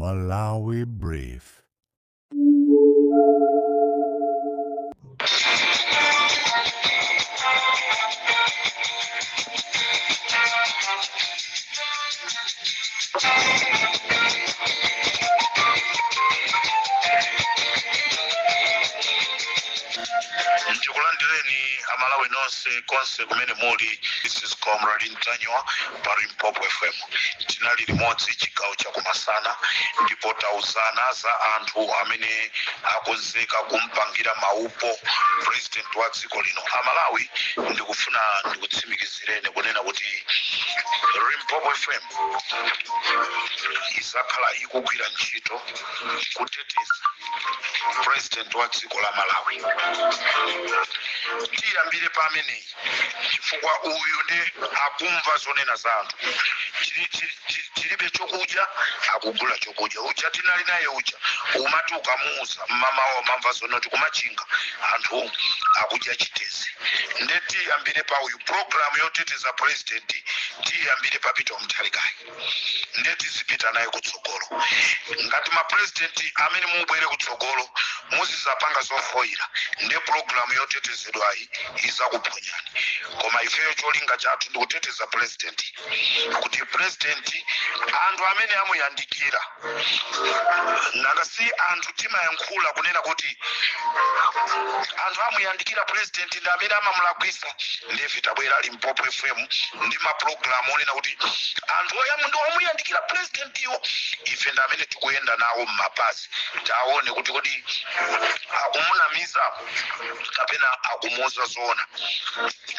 Malawi Brief. Ndikulandireni Amalawi nonse konse kumene muli. This is Comrade Ntanyiwa pa Limpopo FM. Tinali limodzi chigawo chakumasana ndipo tauzana za anthu amene akonzeka kumpangira maupo president wa dziko lino. Amalawi, ndikufuna ndikutsimikizireni kunena kuti Limpopo FM izakhala ikugwira ntchito kuteteza president wa dziko la Malawi. Tiyambire pa ameneyi chifukwa uyu ndi akumva zonena za anthu. Tilibe chokudya, akugula chokudya. Uja tinali naye uja, umati ukamuuza mmamawa umamva zonoti kumachinga anthu akudya chitezi. Nde tiyambire pa uyu. Programu yoteteza president tiyambire pa Peter Mutharikayi, nde tizipita naye kutsogolo. Ngati mapresident amene mubwere kutsogolo muzizapanga zofoyira, nde programu yotetezedwayi izakuphonyani. Koma ifeyo cholinga chathu ndikuteteza president, kuti president, anthu amene amuyandikira, nanga si anthu timayankhula kunena kuti anthu amuyandikira president ndi amene amamulakwisa. Ndife tabwera Limpopo FM ndi mapulogalamu onena kuti anthu oyamwe ndi omuyandikira president iwo, ife ndi amene tikuyenda nawo mmapazi, taone kuti kodi akumunamiza kapena akumuuza zoona.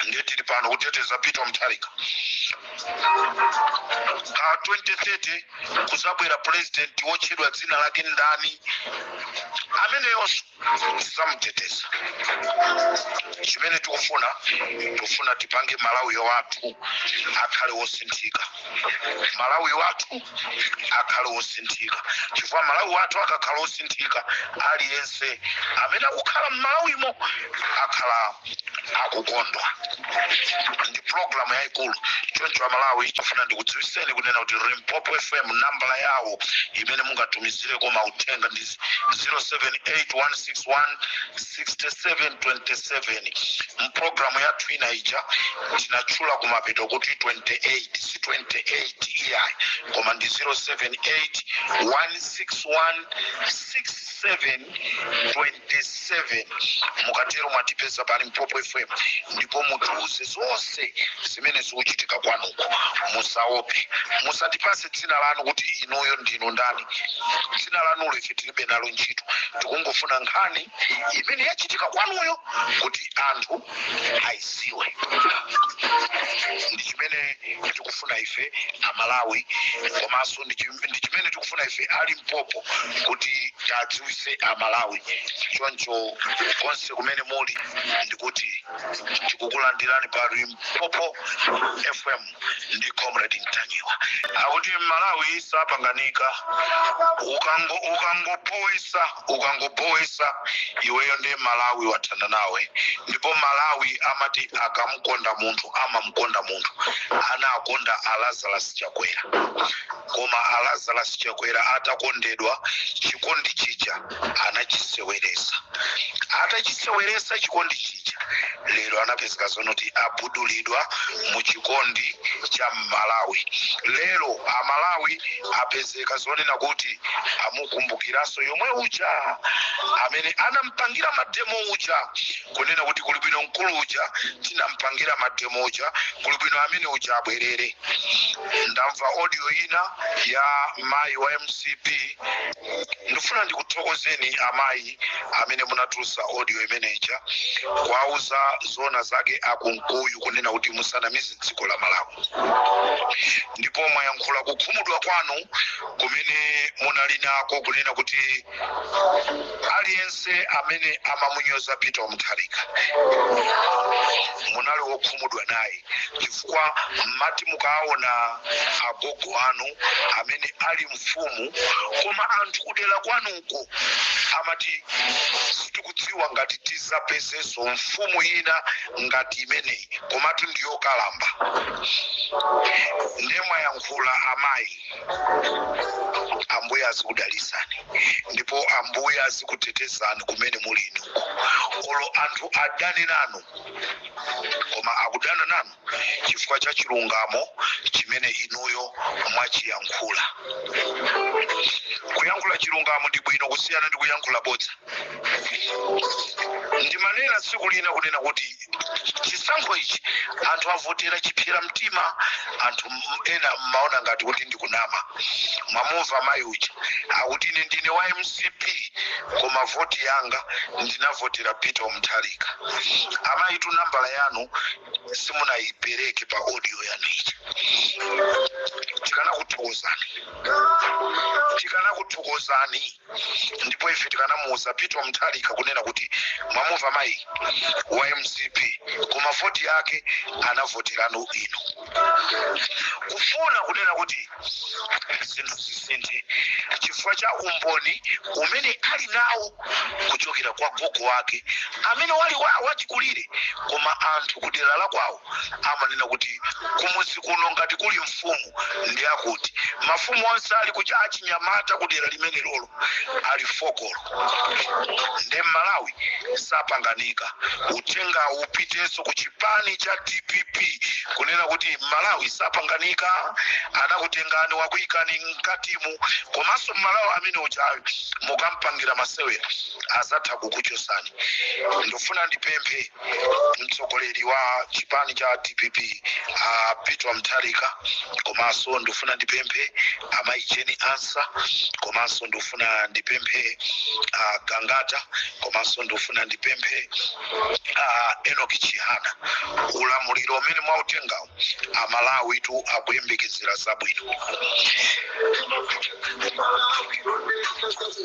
Ndiye tili pano kuteteza Peter Mutharika. Ka 2030 kuzabwera president wotchedwa dzina lake ndani, ameneyonso tizamuteteza. Chimene tikufuna, tikufuna tipange Malawi wathu akhale wosinthika, Malawi wathu akhale wosinthika, chifukwa Malawi wathu akakhala wosinthika, aliyense amene akukhala m'Malawimo akhala akukondwa. Ndi programu yayikulu. Choncho Amalawi, chifuna ndikudziwiseni kunena kuti Limpopo FM, nambala yawo imene mungatumizireko mauthenga ndi 078161 6727. Mpulogalamu yathu ina ija tinatchula kumapeto kuti 28, si 28 iyayi, koma ndi 078161 6727. Mukatero mwatipeza pa Limpopo FM, ndipo mutiuze zonse zimene zikuchitika kwanuko. Musaope, musatipase dzina lanu kuti inuyo ndinu ndani. Dzina lanulo ife tilibe nalo ntchito. Tikungofuna nkhani imene yachitika kwanuyo kuti anthu aiziwe. Ndi chimene tikufuna ife Amalawi, komanso ndi chimene tikufuna ife a Limpopo kuti tadziwise Amalawi. Choncho konse kumene muli, ndikuti tikukulandirani pa Limpopo FM ndi Comrade Ntanyiwa. Akuti Malawi sapanganika. Ukangobowesa, ukangobowesa iweyo, ndi Malawi wathana nawe. Ndipo Malawi amati akamkonda munthu, amamkonda munthu. Anakonda a Lazarus Chakwera, koma a Lazarus Chakwera atakondedwa, chikondi chija anachiseweresa. Atachiseweresa chikondi chija, lero anapezeka zonoti abudulidwa mu chikondi cha Malawi. Lero Amalawi apezeka zonena kuti amukumbukiranso yomwe uja amene anampangira mademo uja, kunena kuti kuli bwino mkulu uja tinampangira mademo uja, kuli bwino amene uja abwerere. Ndamva audio ina ya mayi wa MCP. Ndifuna ndikuthokozeni amayi amene munatulutsa audio imeneja kuwauza zona zake akunkuyu, kunena kuti musanamize dziko la Malawi. Ndipo mwayankhula kukhumudwa kwanu kumene munali nako, kunena kuti aliyense amene amamunyoza Peter Mutharika munali wokhumudwa naye, chifukwa mmati mukaona agogo anu amene ali mfumu, koma anthu kudera kwanuko amati sitikudziwa ngati tizapezenso mfumu ina. ina ngati imeneyi, komatu ndiyokalamba. Ndemwayankhula amayi, Ambuye azikudalisani ndipo Ambuye azikutetezani kumene muli inuko. Olo anthu adane nanu, koma akudana nanu chifukwa cha chilungamo chimene inuyo mwachiyankhula. Kuyankhula chilungamo ndi bwino kusiyana ndi kuyankhula bodza. Ndimanena tsiku lina kunena kuti chisankho ichi anthu avotera chipsera mtima. Anthu ena mmaona ngati kuti ndikunama. Mwamumva mayi uja akuti, "Ine ndine wa MCP, koma voti yanga ndinavotera Peter Mutharika." Amayi, tu nambala yanu simunayipereke pa audio yanu ija. Tikanakuthokozani, tikanakuthokozani, ndipo ife tikanamuuza Peter Mutharika kunena kuti mwamumva mayi wa MCP, koma voti yake anavoteranu inu, kufuna kunena kuti zinthu zisinthe chifukwa cha umboni umene ali nawo kuchokera kwa gogo wake amene wali wachikulire, koma anthu kudera la kwawo amanena kuti kumuzi kuno ngati kuli mfumu ndi akuti mafumu onse ali kucha achinyamata kudera limene lolo ali fokolo. Nde Malawi sapanganika. Uthenga upitenso ku chipani cha DPP kunena kuti Malawi sapanganika, anakutengani, wakuyikani mkatimu, komanso Malawi amene uchayo mukampangira masewera azatha kukuchosani. Ndifuna ndipemphe mtsogoleri wa chipani cha DPP, Peter Mutharika, komanso ndifuna ndipemphe amayi Jane Ansah, komanso ndifuna ndipemphe Gangata, komanso ndifuna ndipemphe Enoch Chihana. Ulamuliro umene mwautengawo, Amalawi tu akuyembekezera zabwino.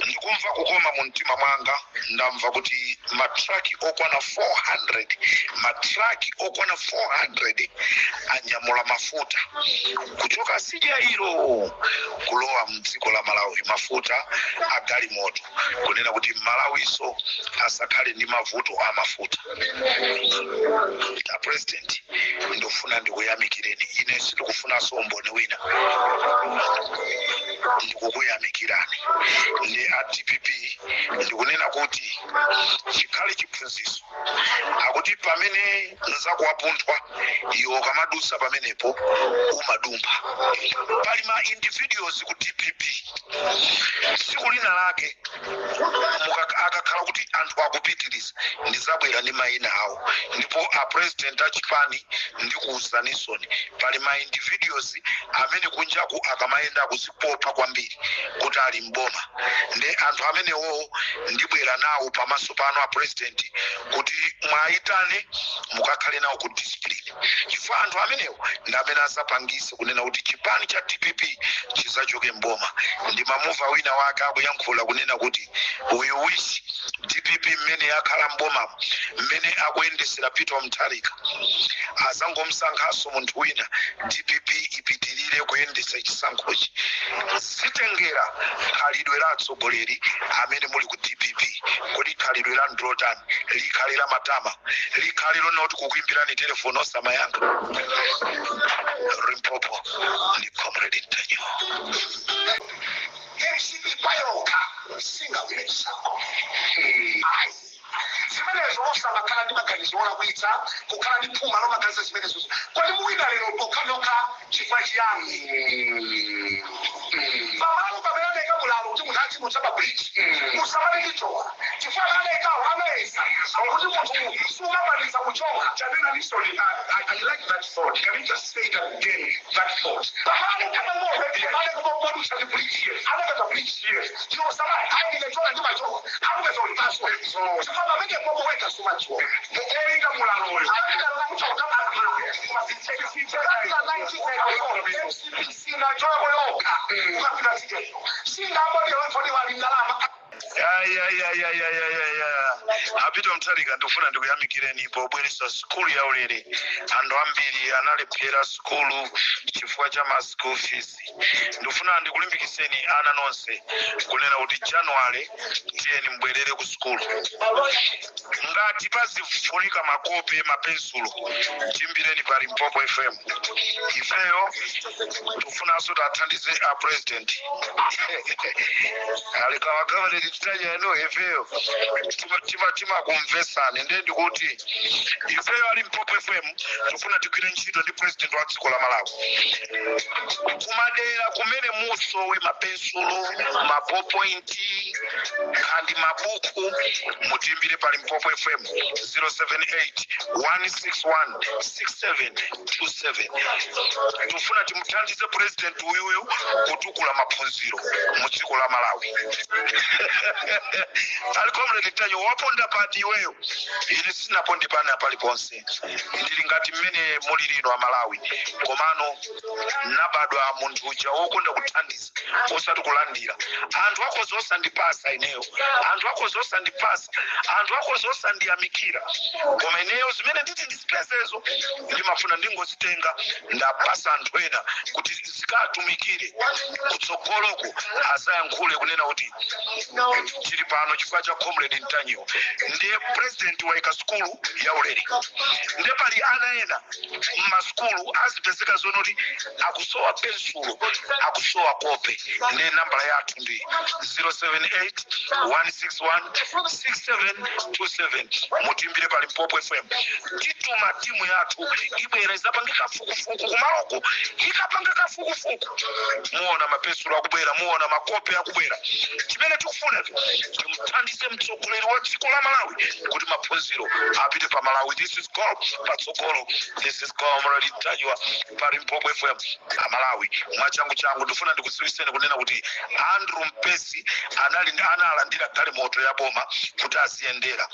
Ndikumva kukoma mu mtima mwanga. Ndamva kuti matraki okwana 400, matraki okwana 400 anyamula mafuta kuchoka sidya ilo kulowa mdziko la Malawi, mafuta a galimoto, kunena kuti Malawiso asakhale ndi mavuto a mafuta. A President, ndofuna ndikuyamikireni. Ine sindikufunanso umboni wina, ndikukuyamikirani. Ndi a DPP, ndikunena kuti chikhale chiphunzitso, akuti pamene nzakuwapunthwa iwo kamadusa pamenepo umadumpha. Pali ma individuals ku DPP, tsiku lina lake akakhala kuti anthu akupitiriza, ndizabwera ndi mayina awo, ndipo a President achipani, ndikuwuzanisoni, pali ma individuals amene kunjaku akamayenda akuzipopa kwambiri kuti ali mboma. Ndi anthu amenewo ndibwera nawo pamaso pano, a President, kuti mwayitane mukakhale nawo ku discipline, chifukwa anthu amenewo ndi amene azapangise kunena kuti chipani cha DPP chizachoke mboma. Ndimamuva wina wake akuyankhula kunena kuti we wish DPP mmene yakhala mbomamo, mmene akuyendesera Peter Mutharika, azangomsankhanso munthu wina, DPP ipitirire kuyendesa chisankhochi. Zitengera khalidwe la atsogoleri amene muli ku DPP. Kodi khalidwe la ndilotani? Likhale la matama? Likhale lonoti kukuimbirani telefoni osamayankha? Limpopo ndi Comrade Ntanyiwa. MCP payokha singawine chisankho, ayi. Zimenezo osamakhala ndi maganizo olakwitsa, kukhala ndi phuma lomaganiza zimenezo. Kodi muwina lero nokhanokha chifukwa chiyani? Pamalo pamene anayika mulalo kuti munthu azidutsa pa bridge, usamale ndichowa, chifukwa anayikawo amayesa kuti munthu sumakwanitsa kuchoka. Chanena Nisoni, I like that thought. Can you just say it again, that thought? Pamalo pamang'ono pamale kumadusa ndi bridge, anakata bridge, iwo samale, ayi, ndikachoka ndimachoka, akupeza uli pansi, chifukwa pamene popo weka sumachoka. Oyika mulaloyo. MCP sinachoka yokha kukafika siteyo, singambodewefoni wali ndalama. Ayayayayayaya, a Peter Mutharika, ndikufuna ndikuyamikireni pobweresa sukulu ya ulere. Anthu ambiri analephera sukulu chifukwa cha ma school fees. Ndikufuna ndikulimbikitseni ana nonse kunena kuti January tiyeni mbwerere ku sukulu. Ngati pazifunika makope, mapensulo, timbireni pa Limpopo FM. Ifeyo tikufunanso tathandize a president alikawagavaneti titanyano. Ifeyo timakumvesani. Ndiye ndikuti ifeyo ali Limpopo FM tifuna tigwire ntchito ndi president wa dziko la Malawi. Kumadera kumene musowe mapensulo, ma ballpoint kandi mabuku, mutimbire pa Limpopo FM 078 161 6727. Tifuna timuthandize president uyuyu kutukula maphunziro mu dziko la Malawi. Ali Comrade Tanyo, waponda pati iweyo? Ine sinaponde pana paliponse. Ndili ngati mmene muli lino Amalawi, komano nabadwa munthu uja wokonda kuthandiza osati kulandira. Anthu akhoza osandipasa ineyo, anthu akhoza osandipasa, anthu akhoza osandiyamikira, koma ineyo zimene nditi ndizipezezo ndimafuna ndingozitenga ndapasa anthu ena kuti zikatumikire kutsogoloko, azayankhule kunena kuti tili pano chifukwa cha Comrade Ntanyiwa. Ndiye president waika sukulu ya ulere, ndiye pali ana ena mmasukulu azipezeka zonoti akusowa pensulo, akusowa kope. Ndiye nambala yathu ndi 078 161 6727. Mutimbire pa Limpopo FM. Tituma timu yathu, ibwera izapange kafukufuku kumaloko. Ikapanga kafukufuku, muona mapensulo akubwera, muona makope akubwera. Chimene tikufuna timuthandize mtsogoleri wa dziko la Malawi kuti maphunziro apite pa Malawi. This is God patsogolo. This is Comrade Ntanyiwa pa Limpopo FM. Amalawi, mwachangu changu ndifuna ndikudziwiseni kunena kuti Andrew Mpesi anali analandira galimoto ya boma kuti aziyendera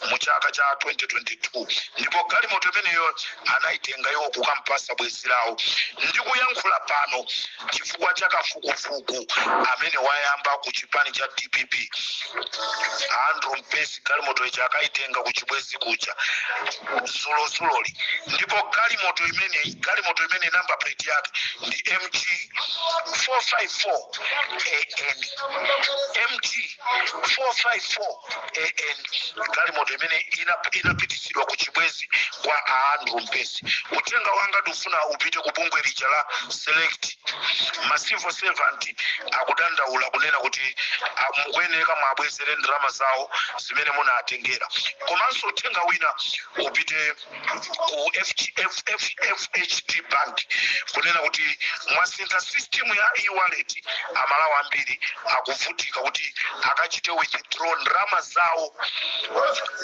mu chaka cha 2022, ndipo galimoto imeneyo anayitenga iwo kukampasa bwezi lawo. Ndikuyankhula pano, chifukwa cha kafukufuku amene wayamba ku chipani cha DPP, Andrew Mpesi galimoto ija akayitenga ku chibwezi kuja zulozuloli. Ndipo galimoto imeneyi, galimoto imene number plate yake ndi MG 454 AN, MG 454 AN, galimoto imene inapitisidwa ku chibwezi kwa Andrew Mpesi. Uthenga wanga ndikufuna upite ku bungwe lija la Select. Ma civil servant akudandaula kunena kuti mukuyeneka mwabwezere ndalama zawo zimene munatengera. Komanso uthenga wina upite ku FHD Bank kunena kuti mwasintha system ya e-wallet. Amalawi ambiri akuvutika kuti akachite withdraw ndalama zawo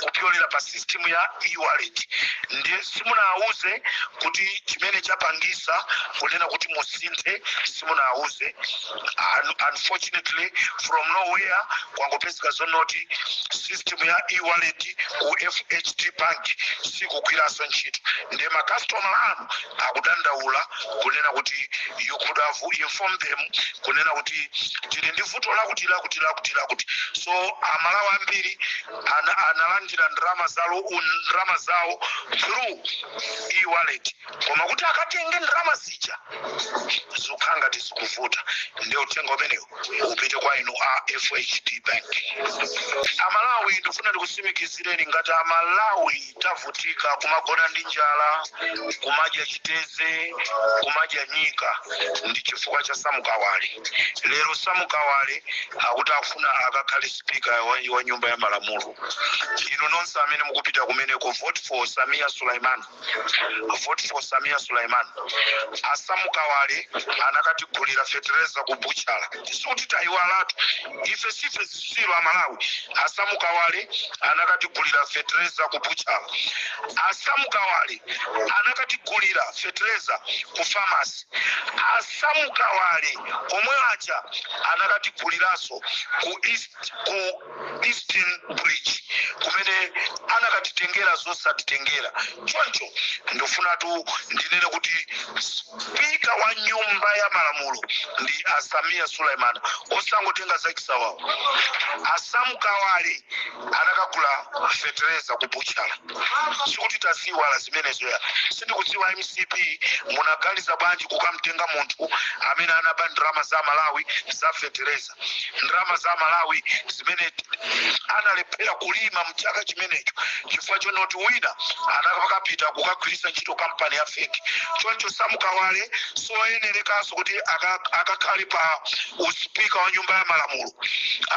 kupyolera pa system ya e-wallet. Ndiye simunawuze kuti chimene chapangisa kunena kuti musinthe, simunawuze. Unfortunately, from nowhere kwangopezeka zonoti system ya e-wallet ku FHD Bank sikugwiranso ntchito. Ndiye makastoma anu akudandaula kunena kuti you could have informed them kunena kuti tili ndi vuto lakuti, lakuti, lakuti, lakuti. So Amalawi ambiri analandira ndalama zawo, ndalama zawo through e-wallet, koma kuti akatenge ndalama zija zikukhala ngati zikuvuta. Ndiye uthenga umenewo upite kwa inu a FHD Bank. Amalawi, ndikufuna ndikusimikizireni, ngati Amalawi tavutika kumagona ndi njala, kumadya chiteze, kumadya nyika, ndi chifukwa cha Samukawale. Lero Samukawale akuti afuna akakhale speaker wa nyumba ya malamulo. Inu nonse amene mukupita kumeneko, vote for Samia Sulaiman, vote for Samia Sulaiman. Asamukawale anakatigulira fetereza ku buchala. Sikuti tayiwalatu ife, sife zisilu Amalawi. Asamukawale anakatigulira fetereza ku buchala. Asamukawale anakatigulira fetereza ku pharmacy. Asamukawale omwe aja anakatiguliranso ku Eastern Bridge kumene anakatitengera zosatitengera. Choncho ndifunatu ndinene kuti spika wa nyumba ya malamulo ndi Asamia Suleiman, osangotenga zachisawawa. A Sam Kawale anakagula fetereza ku buchala. Sikuti taziwala zimenezo ya. Sindikudziwa MCP munaganiza bwanji kukamtenga munthu amene anaba ndalama za Malawi za fetereza, ndalama za Malawi zimene analephera kulima mchaka chimenecho chifukwa chonoti wina anakapita kukagwiritsa ntchito kampani ya fake. Choncho Sam Kawale soyenerekanso kuti akakhale pa uspika wa Nyumba ya Malamulo.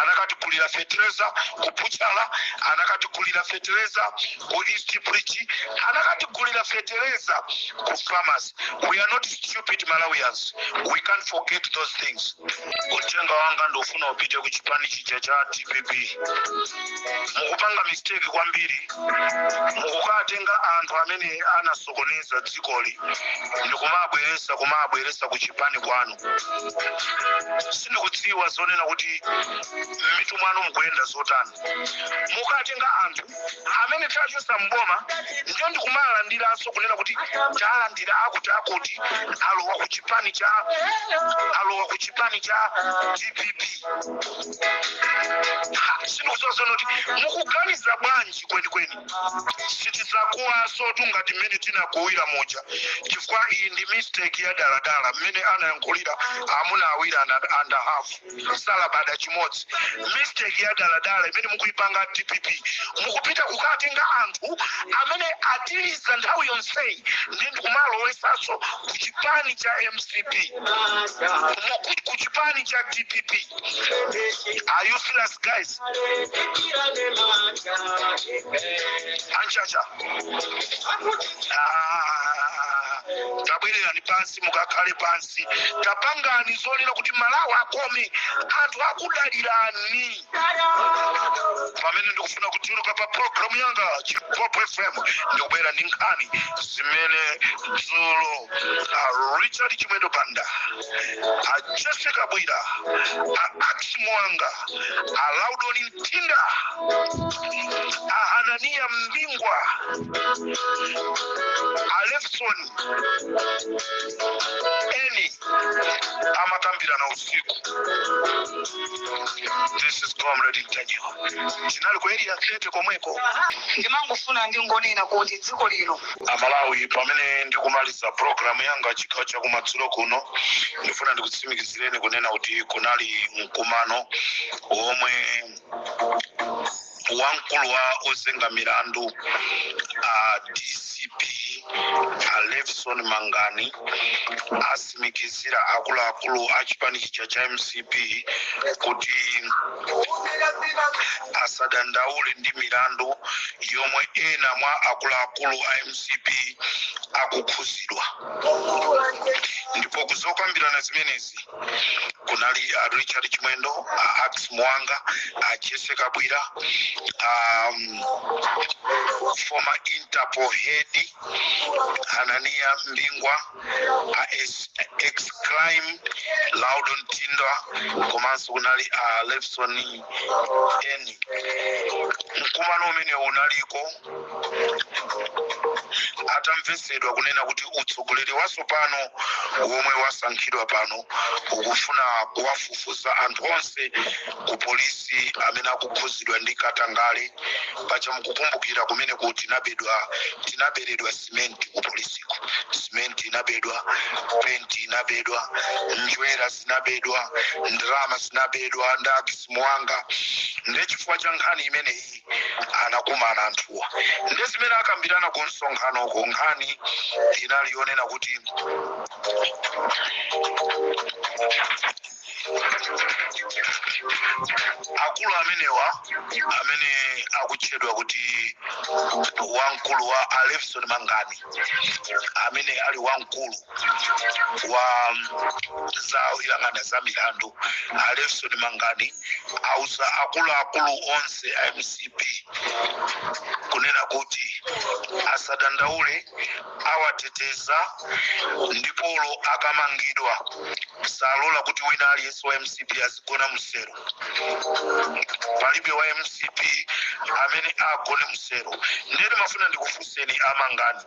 Anakatigulira fetereza ku buchala, anakatigulira fetereza ku East Bridge, anakatigulira fetereza ku farmers. We are not stupid Malawians, we can't forget those things. Uthenga wanga ndofuna upite ku chipani chija cha DPP. Mukupanga mistake kwambiri, mukukatenga anthu amene anasokoneza dzikoli ndikumabweresa kumabweresa ku chipani kwanu. Sindikudziwa zonena kuti mmitu mwanu mukuyenda zotani. Mukatenga anthu amene tachosa mboma, ndiyo ndikumalandiranso kunena kuti talandira akuti akuti alowa ku chipani cha DPP. Ha, sindikudziwa zono kuti mukuganiza bwanji kwenikweni. Sitidzakuwaso tungati mmene tinakuwira muja, chifukwa iyi ndi mistake ya daladala. Mmene anayankhulira amuna awiri and a half salabada chimodzi. Mistake ya daladala imene mukuyipanga DPP, mukupita kukatenga anthu amene atiliza nthawi yonseyi ndi ndikumalowesanso ku chipani cha MCP, ku chipani cha DPP. Are you serious, guys? Anchacha. Ah, tabwererani pansi, mukakhale pansi, tapangani zonena kuti Malawi akome. Anthu akudalirani. Pamene ndikufuna kutuluka pa programu yanga Chipopo FM, ndikubwera ndi nkhani zimene dzulo a Richard Chimwendo Banda, a Jessica Bwira, a Ax Mwanga, a Laudon Mtinda, a Hanania Mbingwa, a Lefson eni amakambirana usiku. This is Comrade Mtanyiwa. Tinali ku Area 30 komweko. Ndimangofuna ndingonena kuti dziko lino Amalawi, pamene ndikumaliza programu yanga chigawo chakumadzulo kuno, ndifuna ndikutsimikizireni kunena kuti kunali mkumano womwe wamkulu wa ozenga milandu a DCP a Levison Mangani asimikizira akuluakulu a chipani chija cha MCP kuti asadandaule ndi milandu yomwe ena mwa akuluakulu a MCP akukhuzidwa. Ndipo kuzokambirana zimenezi kunali a Richard Chimwendo, a Ax Mwanga, a Jesse Kabwira, former Interpol head Hanania Mbingwa, a ex crime Laudon Tinda, komanso kunali a Lefson N. Mkumano umene unaliko atamvesedwa kunena kuti utsogoleri watsopano womwe wasankhidwa pano ukufuna kuwafufuza anthu onse ku polisi amene akukhuzidwa ndi katangale. Paja mukukumbukira kumene kuti tinabedwa, tinaberedwa simenti ku polisiko. Simenti inabedwa, penti inabedwa, njwera zinabedwa, ndalama zinabedwa ndi Ax Mwanga. Ndi chifukwa cha nkhani imeneyi anakumana anthuwa. Ndi zimene akambirana ku msonkhanoko, nkhani inali yonena kuti akulu amenewa amene akutchedwa kuti wamkulu wa Alefson Mangani, amene ali wamkulu wa za yang'ana za milandu, Alefson Mangani auza akuluakulu onse a MCP kunena kuti asadandaule, awateteza, ndipolo akamangidwa salola kuti wina aliyense Aliyense wa MCP azigona msero. Palibe wa MCP amene agone msero. Ndere mafuna ndikufunseni amangani,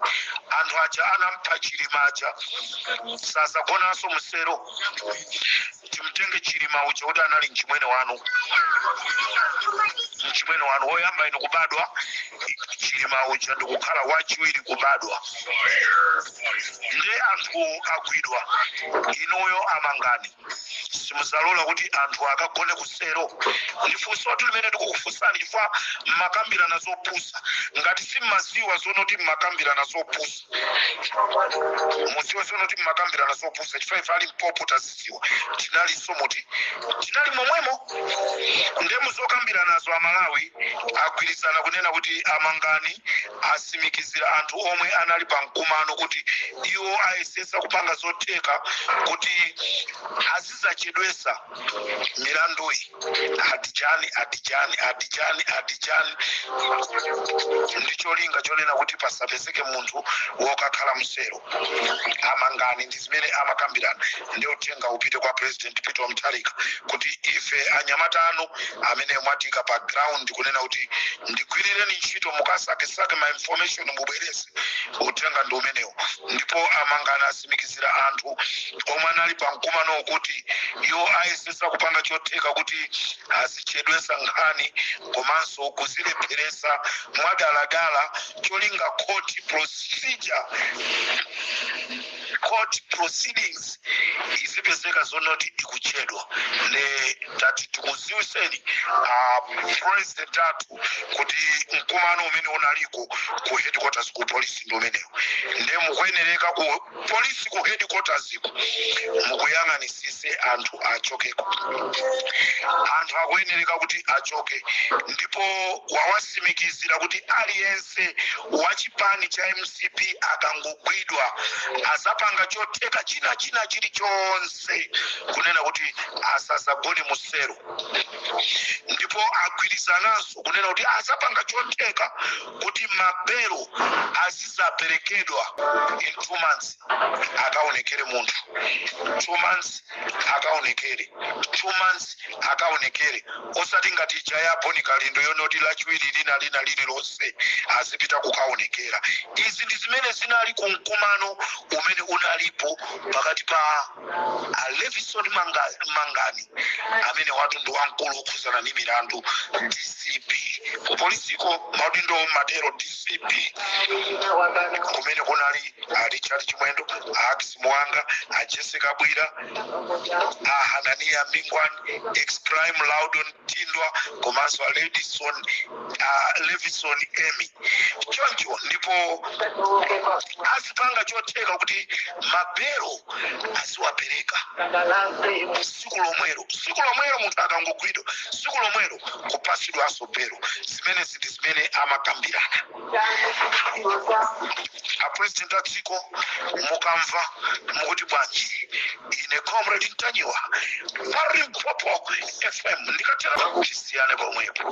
anthu aja anampha Chilima aja sazagonanso msero? Timtenge Chilima uja kuti anali mchimwene wanu, mchimwene wanu woyamba inu kubadwa. Chilima uja ndikukhala wachiwiri kubadwa. Nde anthu agwidwa, inuyo amangani simuzalola kuti anthu akagone kusero? Ndifunso tu limene ndikukufunsani, chifukwa mmakambirana zopusa. Ngati simmaziwa zonoti mmakambirana zopusa, muziwe zonoti mmakambirana zopusa, chifukwa ife ali mpopo taziziwa, tinalinso muti tinali momwemo. Nde muzokambiranazo Amalawi agwirizana kunena kuti amangani asimikizira anthu omwe anali pa mkumano kuti iwo ayesesa kupanga zotheka kuti azizachedwesa milanduyi, adijani, adijani, adijani, adijani, ndi cholinga chonena kuti pasapezeke munthu wokakhala msero. Amangani ndi zimene amakambirana. Ndi uthenga upite kwa President Peter Mutharika kuti ife anyamata anu amene mwatika pa ground kunena kuti ndigwirireni ntchito, mukasakesake ma information mubwerese, uthenga ndi umenewo. Ndipo amangani asimikizira anthu omwe anali pa mkumano kuti iwo ayesesa kupanga chotheka kuti azichedwesa nkhani komanso kuzilepheresa mwadaladala, cholinga court procedure, court proceedings izipezeka zonoti ikuchedwa. Ne tati tikuziwiseni president athu kuti mkumano umene unaliko ku headquarters ku polisi ndi umenewo. Nde mukuyenereka ku polisi, ku headquarters ku, mukuyang'anisise anthu achokeko. Anthu akuyenereka kuti achoke. Ndipo wawasimikizira kuti aliyense wa chipani cha MCP akangogwidwa azapanga chotheka china china chilichonse kunena kuti asazagone musero. Ndipo agwirizananso kunena kuti azapanga chotheka kuti mabelo azizaperekedwa in 2 months akaonekere munthu, 2 months akaonekere, 2 months akaonekere, osati ngati ija ya Boni Kalindo yonoti Lachiwiri lina lina lililonse azipita kukaonekera. Izi ndi zimene zinali ku mkumano umene unalipo pakati pa a Levison Mangani, amene watu ndi wamkulu okhuzana ndi milandu, DCP ku polisiko, maudindo matero DCP, kumene kunali a Richard Chimwendo, a Ax Mwanga, a Jessica Bwira, a Hanania Mingwani, ex-crime Laudon Tindwa, komanso a Ledison, a Levison Emy. Choncho ndipo azipanga chotheka kuti mabelo aziwapereka siku lomwelo, siku lomwelo munthu akangogwidwa, siku lomwelo kupasidwanso belo. Zimene zindi zimene amakambirana. Apresident a dziko, mukamva mukuti bwanji? Ine Comrade Ntanyiwa pa Limpopo FM, ndikatera tisiyane pomwepo.